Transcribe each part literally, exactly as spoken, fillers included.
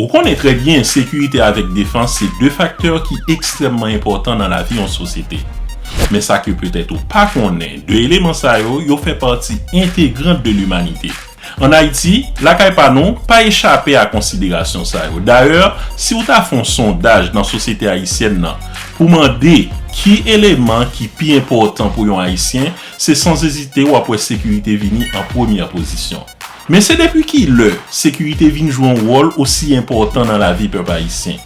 Ou konnen trè byen, sekirite avèk defans se de faktè ki ekstrèmman enpòtan nan lavi yon sosyete. Men sa ke petèt ou pa konnen, de eleman sa yo, yo fè pati entegrant de limanite. Ann Ayiti, lakay pa nou, pa echape a konsiderasyon sa yo. Dayè, si w ta fè yon sondaj nan sosyete ayisyèn nan pou mande ki eleman ki pi enpòtan pou yon Ayisyen, se san ezite w ap wè sekirite vini an premyè pozisyon. Men se depi ki lè sekirite vin jwe yon wòl osi enpòtan nan lavi pèp ayisyen?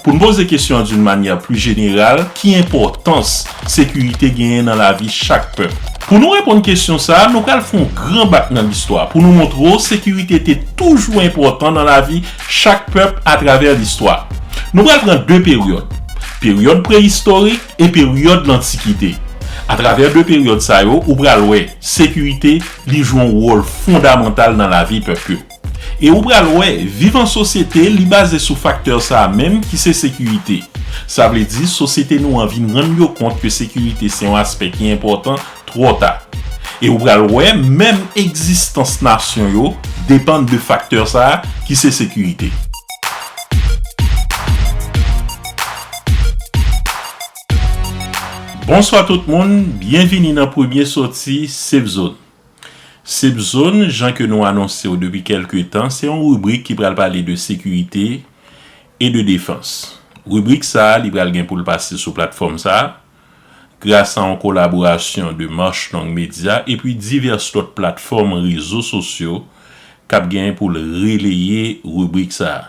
Pou n poze kesyon an d'une manière plus générale, ki enpòtans sekirite genyen nan lavi chak pèp? Pou nou reponn kesyon sa a, nou pral fè yon gran bak nan listwa pou nou montre w sekirite te toujou enpòtan nan lavi chak pèp atravè listwa. Nou pral pran de peryòd, peryòd preyistorik e peryòd lantikite. Atravè de peryòd sa yo, ou pral wè sekirite li jwe yon wòl fondamantal nan lavi pèp yo. E ou pral wè, viv an sosyete, li baze sou faktè sa a menm ki se sekirite. Sa vle di, sosyete nou an vin rann yo kont ke sekirite se yon aspè ki enpòtan twò ta. E ou pral wè, menm egzistans nasyon yo depann de faktè sa a ki se sekirite. Bonswa tout moun, byenvini nan premye sòti Safe Zone. Safe Zone, jan ke nou anonse w depi kèlke tan, se yon ribrik ki pral pale de sekirite e de defans. Ribrik sa a, li pral gen pou l pase sou platfòm sa a, gras a yon kolaborasyon de March Long Media epi divès lòt platfòm rezo sosyo k ap gen pou l releye ribrik sa a.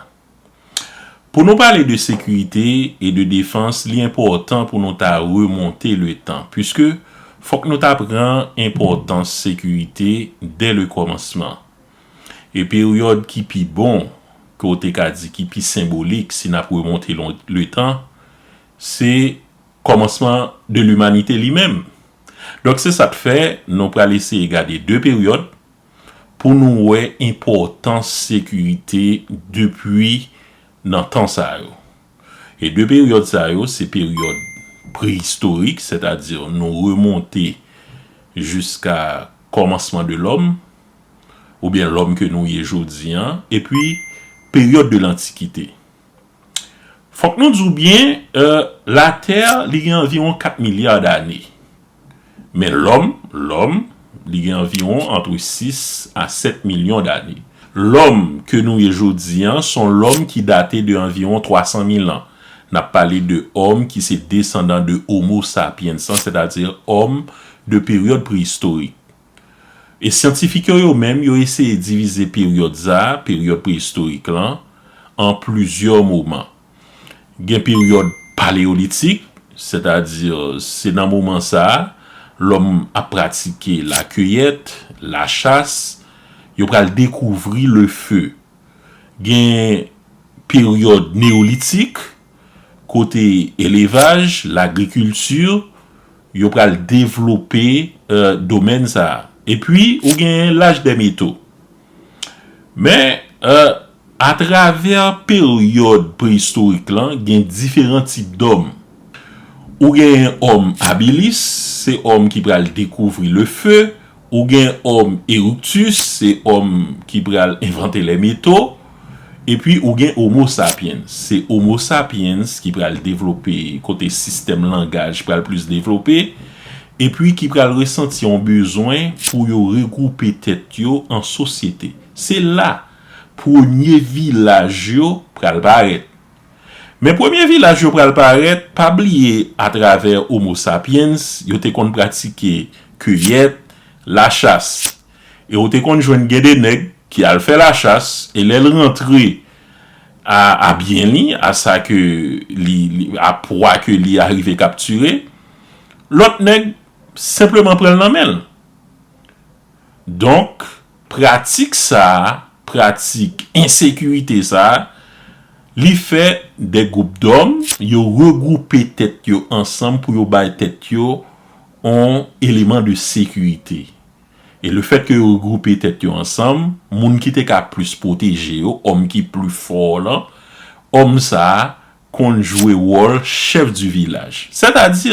Pou nou pale de sekirite e de defans, li enpòtan pou nou ta remonte le tan, piske fòk nou ta pran enpòtans sekirite dè le kòmansman. E peryòd ki pi bon, ke w te ka di ki pi senbolik, si n ap remonte lon- le tan, se kòmansman de limanite li menm. Donk, se sa k fè nou pral eseye gade de peryòd pou nou wè enpòtans sekirite depi nan tan sa yo. E de peryòd sa yo, se peryòd preyistorik, sètadi nou remonte jiska kòmansman de lòm, oubyen lòm ke nou ye jodi an, epi peryòd de lantikite. Fòk nou di w byen, euh, Latè, li gen anviwon kat milya dane. Men lòm, lòm, li gen anviwon antre sis a sèt milyon dane. Lòm ke nou ye jodi an, se yon lòm ki date de anviwon twa san mil an. N ap pale de òm ki se desandan de Homo sapiens lan, sètadi òm de peryòd preyistorik. E syantifik yo, yo menm, yo eseye divize peryòd sa a, peryòd preyistorik lan, an plizyè moman. Gen peryòd paleyolitik, sètadi se nan moman sa a, lòm ap pratike lakiyèt, lachas, yo pral dekouvri lefe. Gen peryòd neyolitik, kote elevaj, lagrikilti, yo pral devlope, euh, domèn sa a. Epi, ou gen laj dè meto. Men, euh, atravè peryòd preyistorik lan, gen diferan tip dòm. Ou gen òm abilis, se òm ki pral dekouvri lefe, ou gen òm eriktis, se òm ki pral envante lè meto, epi ou gen Homo sapiens, se Homo sapiens ki pral devlope kote sistèm langaj pral plis devlope, epi ki pral resanti yon bezwen pou yo regwoupe tèt yo an sosyete. Se la premye vilaj yo pral parèt. Men premye vilaj yo pral parèt, pa bliye atravè Homo sapiens, yo te konn pratike kiyèt, lachas. E ou te konn jwenn gen de nèg ki al fè lachas, e lè l rantre a, a byen li, a sa ke li, li, a pwa ke li arive kaptire, lòt nèg senpleman pran l nan men l. Donk, pratik sa a, pratik ensekirite sa a, li fè de gwoup dòm, yo regwoupe tèt yo ansanm pou yo bay tèt yo yon eleman de sekirite. E lefètke yo regwoupe tèt yo ansanm, moun ki te ka plis pwoteje yo, òm ki pli fò lan, òm sa a konn jwe wòl chèf di vilaj. Sètadi,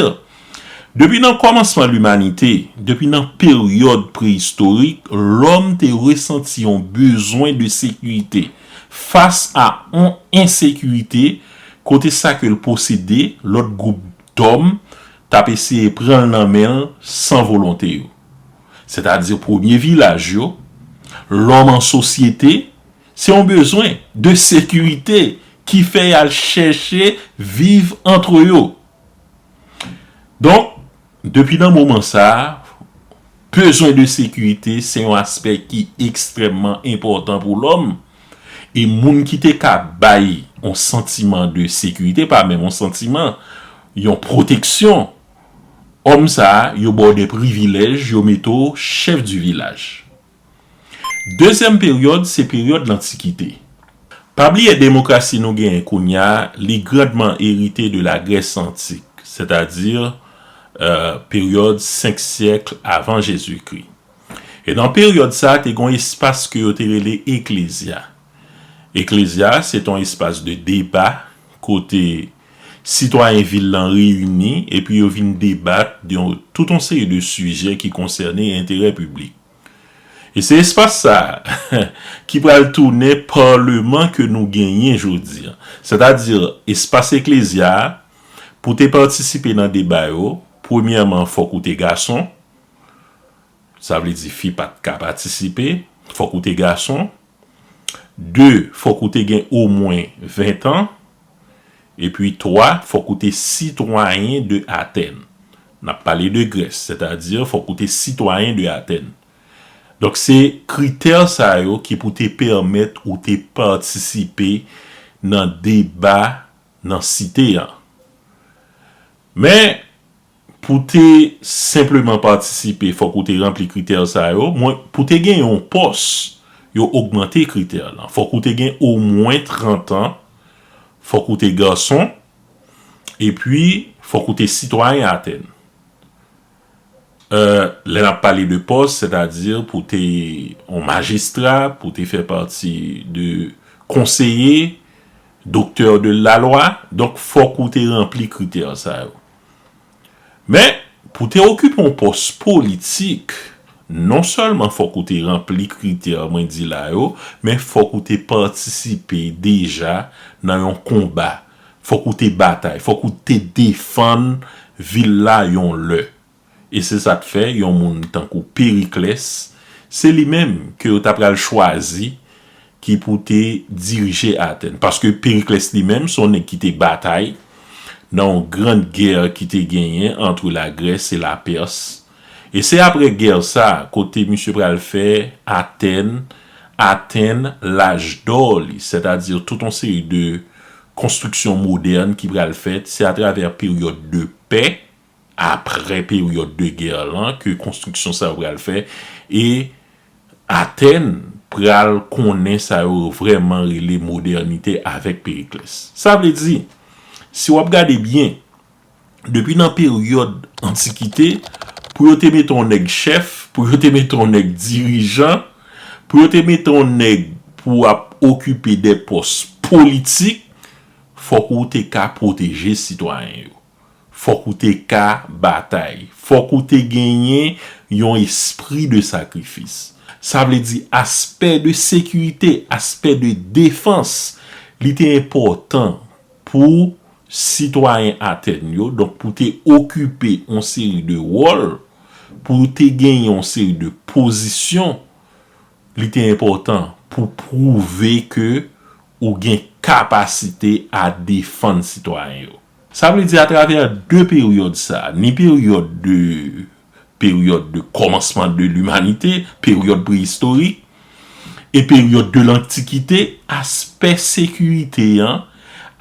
depi nan kòmansman limanite, depi nan peryòd preyistorik, lòm te resanti yon bezwen de sekirite. fas a yon ensekirite kote sa ke l posede, lòt gwoup dòm t ap eseye pran l nan men l san volonte yo. Sètadi premye vilaj yo, lòm an sosyete, se yon bezwen de sekirite ki fè y al chèche viv antre yo. Donk, depi nan moman sa a, bezwen de sekirite se yon aspè ki ekstrèmman enpòtan pou lòm. E moun ki te ka bay yon santiman de sekirite, pa menm yon santiman, yon pwoteksyon, òm sa a, yo ba w de privilèj, yo mete w chèf di vilaj. Dezyèm peryòd, se peryòd lantikite. Pa bliye demokrasi nou genyen kounye a, li grandman erite de la Grès antik, sètadi, euh, peryòd senk syèk avan Jezikri. E nan peryòd sa a, te gen yon espas ke yo te rele eklezya. Eklezya, se te yon espas de deba kote sitwayen vil lan reyini epi yo vin debat de yon, tout yon seri de sijè ki konsène enterè piblik. E se espas sa a ki pral tounen palman ke nou genyen jodi a. Sètadi, espas eklezya a, pou te patisipe nan deba yo, premyèman, fòk ou te gason. Sa vle di fi pa t ka patisipe, fòk ou te gason. De, fòk ou te gen omwen ven tan. Epi twa, fòk ou te sitwayen de Atèn. N ap pale de Grès, sètadi fòk ou te sitwayen de Atèn. Donk, se kritè sa yo ki pou te pèmèt ou te patisipe nan deba nan site a. Men, pou te senpleman patisipe, fòk ou te ranpli kritè sa yo. Mwen, pou te gen yon pòs, yo ogmante kritè lan. Fòk ou te gen omwen trant an, fòk ou te gason, epi fòk ou te sitwayen Atèn. Euh, lè n ap pale de pòs, sètadi pou te yon majistra, pou te fè pati de konseye, doktè de la lwa, donk fòk ou te ranpli kritè sa yo. Men, pou te okipe yon pòs politik, non sèlman fòk ou te ranpli kritè mwen di la yo, men fòk ou te patisipe deja nan yon konba. Fòk ou te batay, fòk ou te defann vil la yon lè. E se sa k fè yon moun tankou Periklès, se li menm ke yo ta pral chwazi ki pou te dirije Atèn. Paske Periklès li menm, se yon nèg ki te batay nan yon grann gè ki te genyen ant la Grès e la Pès. E se apre gè sa, kote misye pral fè Atèn, atenn laj dò li, sètadi tout yon seri de konstriksyon modèn ki pral fèt, se atravè peryòd de pè, apre peryòd de gè lan, ke konstriksyon sa yo pral fèt, e Atèn pral konnen sa yo vrèman rele modènite avèk Periklès. Sa vle di, si w ap gade byen, depi nan peryòd antikite, pou yo te mete yon nèg chèf, pou yo te mete yon nèg dirijan, pou yo te mete yon nèg pou ap okipe de pòs politik, fòk ou te ka pwoteje sitwayen yo. Fòk ou te ka batay. Fòk ou te genyen yon espri de sakrifis. Sa vle di aspè de sekirite, aspè de defans, li te enpòtan pou sitwayen Atèn yo, donk pou te okipe yon seri de wòl, pou te genyen yon seri de pozisyon, li te enpòtan pou pwouve ke ou gen kapasite a defann sitwayen yo. Sa vle di atravè de peryòd sa, ni peryòd de, peryòd de kòmansman de limanite, peryòd preyistorik, e peryòd de lantikite, aspè sekirite an,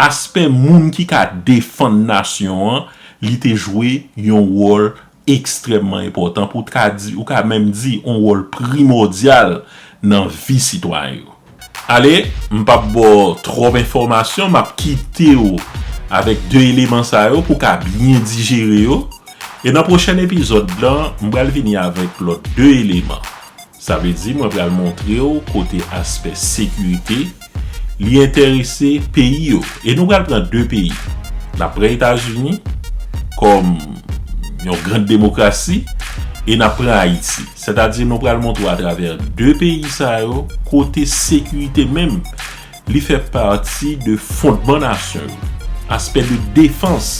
aspè moun ki ka defann nasyon an, li te jwe yon wòl ekstrèmman enpòtan pou w ka di, ou ka menm di, yon wòl primòdyal nan vi sitwayen yo. Ale, m p ap ba w twòp enfòmasyon, m ap kite w avèk de eleman sa yo pou w ka byen dijere yo. E nan pwochèn epizòd lan, m pral vini avèk lòt de eleman. Sa vle di, mwen pral montre w kote aspè sekirite li enterese peyi yo. E nou pral pran de peyi. N ap pran Etazini kòm yon grann demokrasi e n ap pran Ayiti. Sètadi, nou pral montre w atravè de peyi sa yo, kote sekirite menm Li fè pati de fondman nasyon yo. Aspè de defans,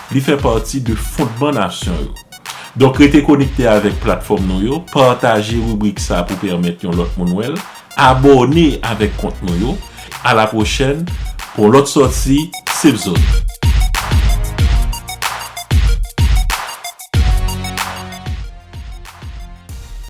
li fè pati de fondman nasyon yo. Donk, rete konekte avèk platfòm nou yo, pataje ribrik sa pou pèmèt yon lòt moun wè l, abòne avèk kont nou yo. A la pwochèn pou yon lòt sòti Safe Zone.